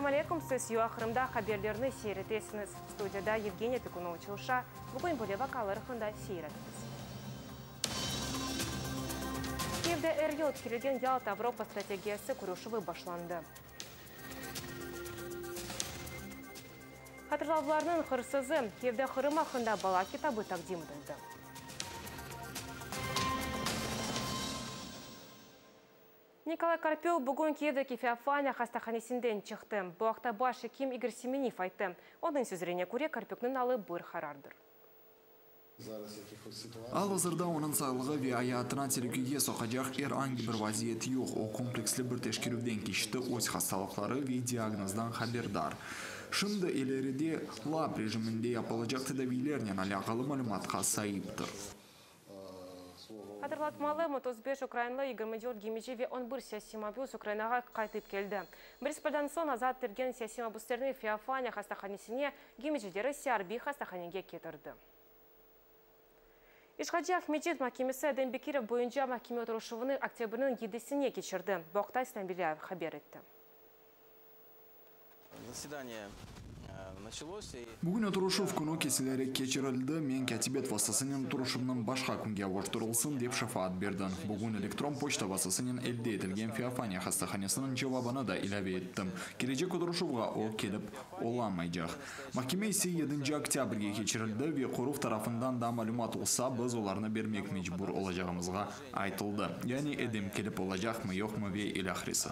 Selâm aleyküm, siz UA Qırımda haberlerni seyir etesiñiz. Studiyada Yevgeniya Pekunova çalışa. Bugün böyle vaqialar aqqında seyir etiñiz. Kiyevde er yıl ötkerilgen Yalta Avropa strategiyası körüşüvi başlandı. Hatırlavlarnıñ hırsızı, Kiyevde Qırım aqqında bala kitabı taqdim etildi. Nikolay Karpük bugün Kiyevdeki Feofaniya hastahanesinden çıqtı. Bu aqta baş ekim İgor Semeniv ayttı. Onıñ sözlerine köre, Karpükniñ alı bir qarardır. Al-azırda onıñ sağlığı ve ayatına telükege soqacaq er angi bir vaziyet yoq, o kompleksli bir teşkerüvden keçti, öz hastalıqları ve diagnozdan haberdar. Şimdi ileride lab rejiminde yapılacaq tedaviylernen alâqalı malümatqa saiptir. Hatırlatmalı, 35 ukrainlı, 24 gemici ve on bir siyasiy mabüs Ukrainağa qaytıp keldi. Borispoldan soñ azat etilgen siyasiy mabüslerni Feofaniya hastahanesine, gemicileri ise arbiy hastahanege ketirdi. İşğalci Aqmescit mahkemesi Edem Bekirov boyunca mahkeme oturışuvını oktâbrniñ yedisine keçirdi. Bu aqta İslâm Velâyev haber etti. Bugün oturışuv künü kesilerek keçirildi, men kâtibet vastasınen oturışuvnıñ başqa künge avuştırılsın dep şefaat berdim. Bugün elektron poçta vastasınen elde etilgen Feofaniya hastahanesiniñ cevabını da ilâve ettim. Kelecek oturışuvğa o kelip olamaycaq. Mahkeme ise yedinci oktâbrge keçirildi ve qoruv tarafından da malümat olsa, biz olarnı bermek mecbur olacağımızğa aytıldı. Yani Edem kelip olacaqmı, yoqmı ve ilâhresi.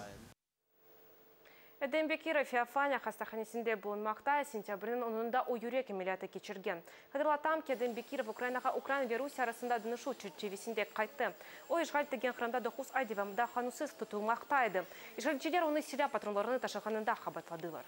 Edem Bekirov Feofaniya hastahanesinde bulunmaqta, sentâbrniñ onunda o yürek ameliyatı keçirgen. Hatırlatam ki, Edem Bekirov Ukrainağa ukrain ve Rusiye arasında deñişüv çerçivesinde qayttı. O, işğal etilgen Qırımda doquz ay devamında qanunsız tutulmaqta edi. İşğalciler onı silâ patronlarını taşığanında qabaatladılar.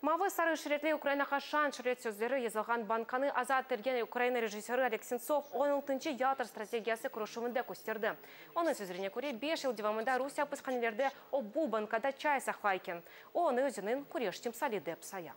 Mavı-sarı şeritli Ukrainağa şan-şöret sözleri yazılğan bankanı azat etilgen Ukraina rejissörı Oleg Sentsov on altıncı Yalta strategiyası körüşüvinde kösterdi. Onıñ sözlerine köre, beş yıl devamında Rusiye apishanelerde o bu bankada çay saqlay eken. O, onı özüniñ küreş timsali dep saya.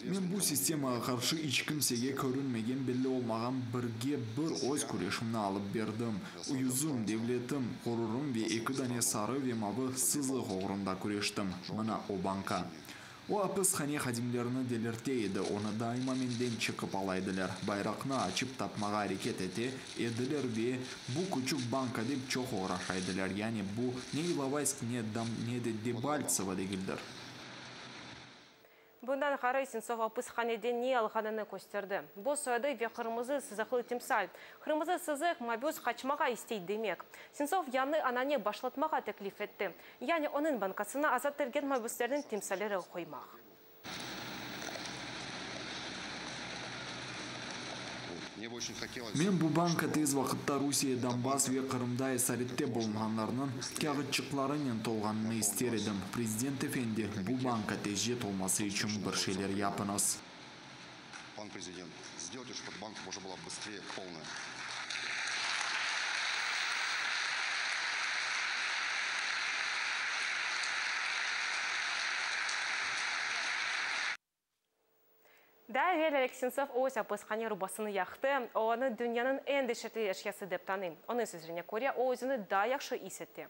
Men bu sistemağa qarşı iç kimsege körünmegen, belli olmağan birge bir öz küreşimni alıp berdim. Yüzüm, devletim, ğururım ve eki dane sarı ve mavı sızıq oğrunda küreştim. Mına o banka. O apishane hadimlerini delirte edi, onı daima menden çıqıp ala ediler, bayraqnı açıp tapmağa areket ete ediler ve bu küçük banka dep çoq oğraşa ediler, yani bu ne İlovaysk, ne Dom, ne de Debaltsevo degildir. Bundan ğayrı, Sentsov apishanede ne alğanını kösterdi. Bu soyadı ve qırmızı sızıqlı timsal. Qırmızı sızıq, mabüs qaçmağa istey demek. Sentsov yañı anane başlatmağa teklif etti, yani onıñ bankasına azat etilgen mabüslerniñ timsalleri qoymaq. Men bu banka tez vaqıtta Rusiye Donbass ve Qırımda esarette bulunğanlarnıñ kâğıtçıqlarınen tolğanını ister edim. Prezident efendi, bu banka tezce tolması içün bir şeyler yapıñız. Daa evel Oleg Sentsov öz apishane urbasını yaqtı, o onı dünyanıñ eñ deşetli eşyası dep tanıy. Onıñ sözlerine köre, o özüni daa yahşı is ete.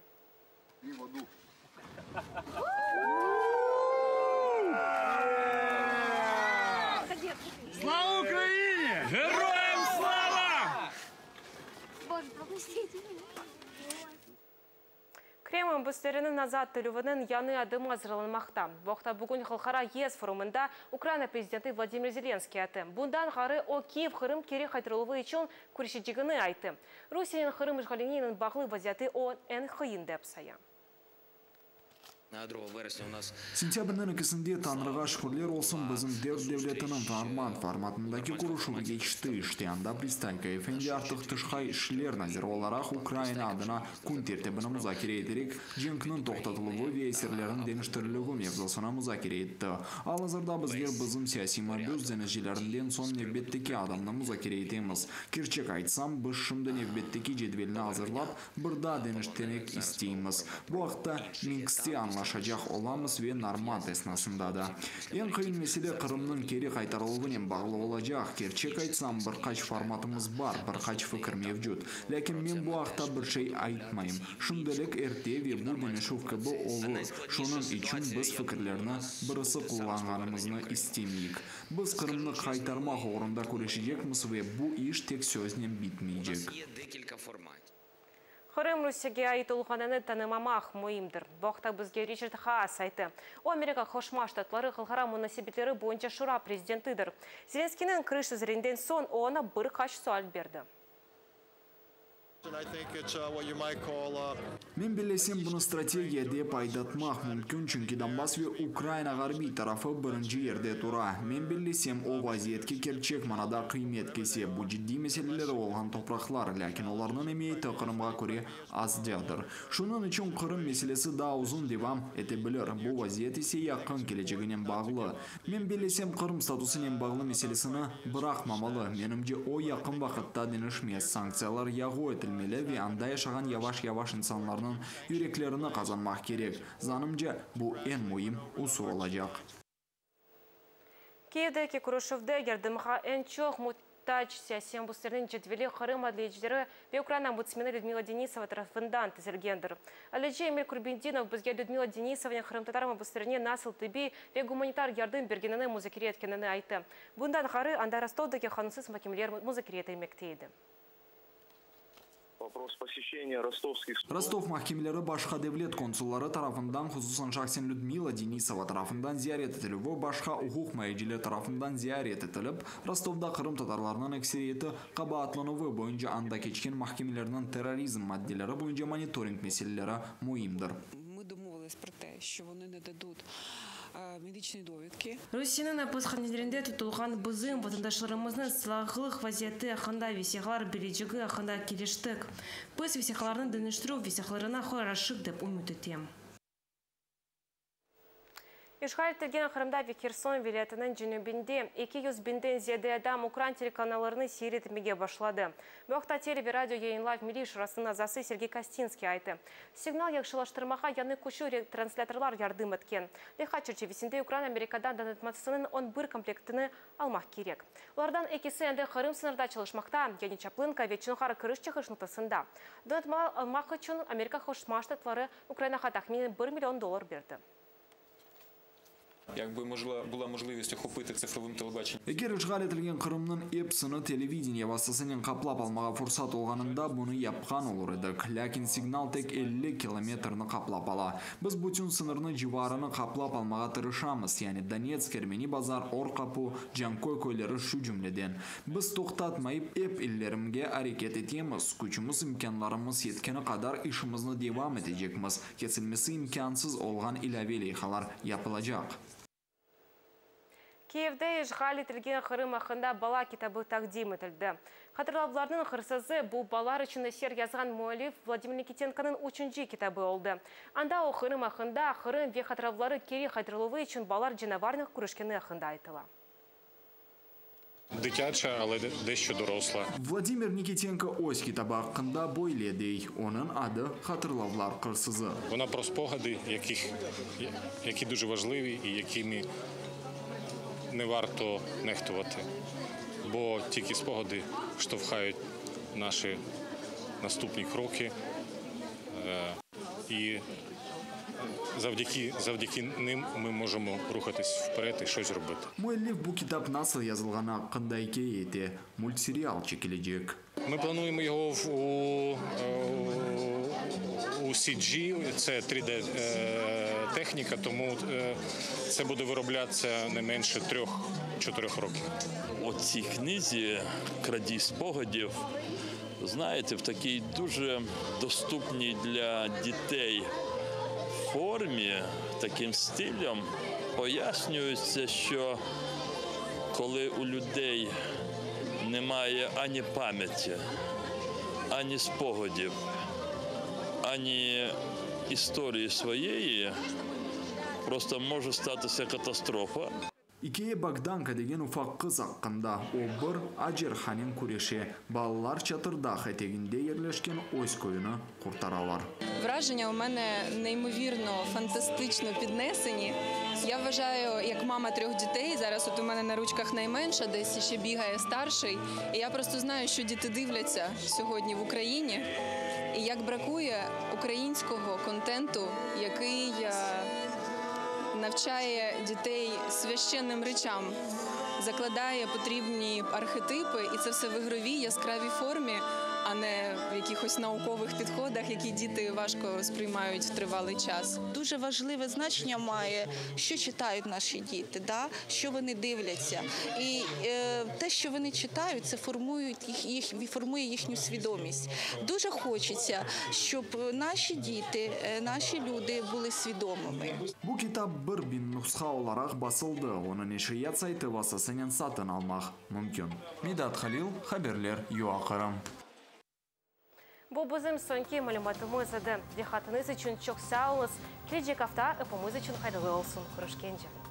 Slava Ukraini! Heroyam slava! Kreml mabüsleriniñ azat etilüviniñ yañı adımı azırlanmaqta. Bu aqta bugün Halqara YES forumında Ukraina prezidenti Vladimir Zelenskıy ayttı. Bundan ğayrı, o, Kiyev Qırım keri qaytarıluvı içün küreşecegini ayttı. Rusiyeniñ Qırım işğalininen bağlı vaziyeti o, eñ qıyın dep saya. Sentâbrniñ ekisinde, Tañrığa şükürler olsun, bizim dört devletiniñ normand formatındaki körüşüvi keçti. İşte, anda Pristayko efendi artıq tışqa işler naziri olaraq Ukrayina adına kün tertibini muzakere eterek, cenkniñ toqtatıluvı ve esirlerniñ deñiştirilüvi mevzusını muzakere etti. Al-azırda bizler bizim siyasiy mabüs deñizcilerinden soñ nevbetteki adımnı muzakere etemiz. Kerçek aytsam, biz şimdi nevbetteki cedvelni azırlap, Bir daa deñiştirmek isteymiz. Bu aqta Minkste añlattı. yaqınlaşacaq olamız ve normand esnasında da. Eñ qıyın mesele Qırımnıñ keri qaytarıluvınen bağlı olacaq. Kerçek aytsam, bir qaç formatımız bar, bir qaç fikir mevcut. Lâkin men bu aqta bir şey aytmayım. Şimdilik erte ve bu deñişüv kibi olur, şunıñ içün biz fikirlerni birisi qullanğanımıznı istemeyik. Biz Qırımnı qaytarmaq oğrunda küreşecekmiz ve bu iş tek söznen bitmeycek. Qırım Rusiyege ait olğanını tanımamaq müimdir. Bu aqta bizge Riçard Haas ayttı. O, Amerika Qoşma Ştatları Halqara munasebetleri boyunca şura prezidentidir. Zelenskıynıñ kiriş sözlerinden soñ o, oña bir qaç sual berdi. Men bellesem, bunı strategiya dep aydatmaq mümkün, çünki Donbass ve Ukraina ğarbiy tarafı birinci yerde tura. Men bellesem, o vaziyetke kerçek manada qıymet kese, bu ciddiy meseleleri olğan topraqlar, lâkin olarnıñ emiyeti Qırımğa köre azcadır. Şunıñ içün Qırım meselesi daa uzun devam ete bilir, bu vaziyet ise yaqın keleceginen bağlı. Men bellesem, Qırım statusınen bağlı meselesini bıraqmamalı. Menimce, o, yaqın vaqıtta deñişmez, sanktsiyalar yağu etilmeli ve anda yaşağan yavaş-yavaş insanlarnıñ yüreklerini qazanmaq kerek. Zanımca, bu eñ müim usul olacaq. Kiyevdeki körüşüvde yardımğa eñ çoq muhtac siyasiy mabüslerniñ cedveli Qırım adliyecileri ve Ukraina ombudsmeni Lüdmila Denisova tarafından tizilgendir. Adliyeci Emil Kurbedinov bizge Lüdmila Denisovanen qırımtatar mabüslerine nasıl tibbiy ve gumanitar yardım bergenini muzakere etkenini ayttı. Bundan ğayrı, anda Rostovdaki qanunsız makemeler muzakere etilmekte edi. Rostov mahkemeleri başqa devlet konsulları tarafından, hususan şahsen Lüdmila Denisova tarafından ziyaret etilüvi, başqa uquqmayıcıler tarafından ziyaret etilip, Rostovda qırımtatarlarnıñ ekseriyeti qabaatlanuvı boyunca anda keçken mahkemelerniñ terrorizm maddeleri boyunca monitoring meseleleri müimdir. Rusiyeniñ apishanelerinde tutulğan bizim vatandaşlarımıznıñ sağlıq vaziyeti aqqında vesiqalar berecegi aqqında keliştik. Biz vesiqalarnı deñiştirüv vesiqalarına qoraşıq dep ümüt etem. İşğal etilgen Qırımda ve Herson vilâyetiniñ cenübinde 200 biñden ziyade adam ukrain telekanallarını seyir etmege başladı. Bu aqta Tele ve radio yayınlav milliy şurasınıñ azası Sergey Kostinskiy ayttı. Signal yahşılaştırmağa yañı küçlü retranslâtorlar yardım etken. Leyha çerçivesinde Ukraina Amerikadan donatmasınıñ on bir komplektini almaq kerek. Olardan ekisi endi Qırım sıñırda çalışmaqta, yani Çaplınka ve Çonğar kiriş-çıqış noqtasında. Donatmalar almaq içün Amerika Qoşma Ştatları Ukrainağa tahminen bir million dollar berdi. Eger işğal etilgen Qırımnıñ epsini televideniye vastasınen qaplap almağa fursat olğanında, bunı yapqan olur edik. Lâkin signal tek 50 kilometrni qaplap ala. Biz bütün sıñırnı civarını qaplap almağa tırışamız, yani Donetsk, Ermeni Bazar, Or Qapu, Canköy köyleri şu cümleden. Biz toqtatmayıp ep ilerimge areket etemiz, küçümiz, imkânlarımız yetkeni qadar işimizni devam etecekmiz, kesilmesi imkânsız olğan ilâve leyhalar yapılacaq. Kiyevde işğal etilgen Qırım aqqında bala kitabı taqdim etildi. Hatırlavlarnıñ hırsızı, bu balalar içün eser yazğan müellif Vladimir Nikitenkonıñ üçünci kitabı oldı. Anda o Qırım aqqında, Qırım ve hatıravları keri qaytarıluvı içün balalar canavarnen küreşkeni aqqında aytıla. Дитяча, але дещо доросла. Vladimir Nikitenko öz kitabı aqqında böyle dey, onıñ adı Hatırlavlar hırsızı. Вона про спогади, яких, які дуже важливі і якими не варто нехтувати. Бо тільки спогади штовхають наші наступні кроки. І завдяки, завдяки ним ми можемо рухатись вперед і щось робити. Müellif bu kitap nasıl yazılğanı aqqında ikâye ete, multserial çekilecek. Ми плануємо його в, у, у CG, це 3D техніка, тому це буде вироблятися не менше 3-4 років. У цій книзі «Крадій спогадів», знаєте, в такій дуже доступній для дітей формі, таким стилем пояснюється, що коли у людей немає ані пам'яті, ані спогадів, ані історії своєї, просто може статися катастрофа. İkâye Bogdanka degen ufaq qız aqqında, o bir acerhanen küreşe, balalar Çatırdağ eteginde yerleşken öz köyüni qurtaralar. Враження у мене неймовірно фантастично піднесені. Я вважаю, як мама трьох дітей, зараз от у мене на ручках найменша, десь ще бігає старший. І я просто знаю, що діти дивляться сьогодні в Україні, і як бракує українського контенту, який е, навчає дітей священним речам, закладає потрібні архетипи, і це все в ігровій яскравій формі, а не в якихось наукових підходах, які діти важко сприймають в тривалий час. Дуже важливе значення має, що читають наші діти, да? що вони дивляться. І е, те, що вони читають, це формують їх, їх, формує їхню свідомість. Дуже хочеться, щоб наші діти, е, наші люди були свідомими. Bu kitap 1000 nusha olaraq basıldı, onı neşriyat saytı vastasınen satın almaq mümkün. Midat Halil, haberler, UA-Qırım. Bu bizim soñki malümatımız edi. Diqqatıñız içün çoq sağ oluñız. Kelecek afta epimiz içün hayırlı olsun. Körüşkence.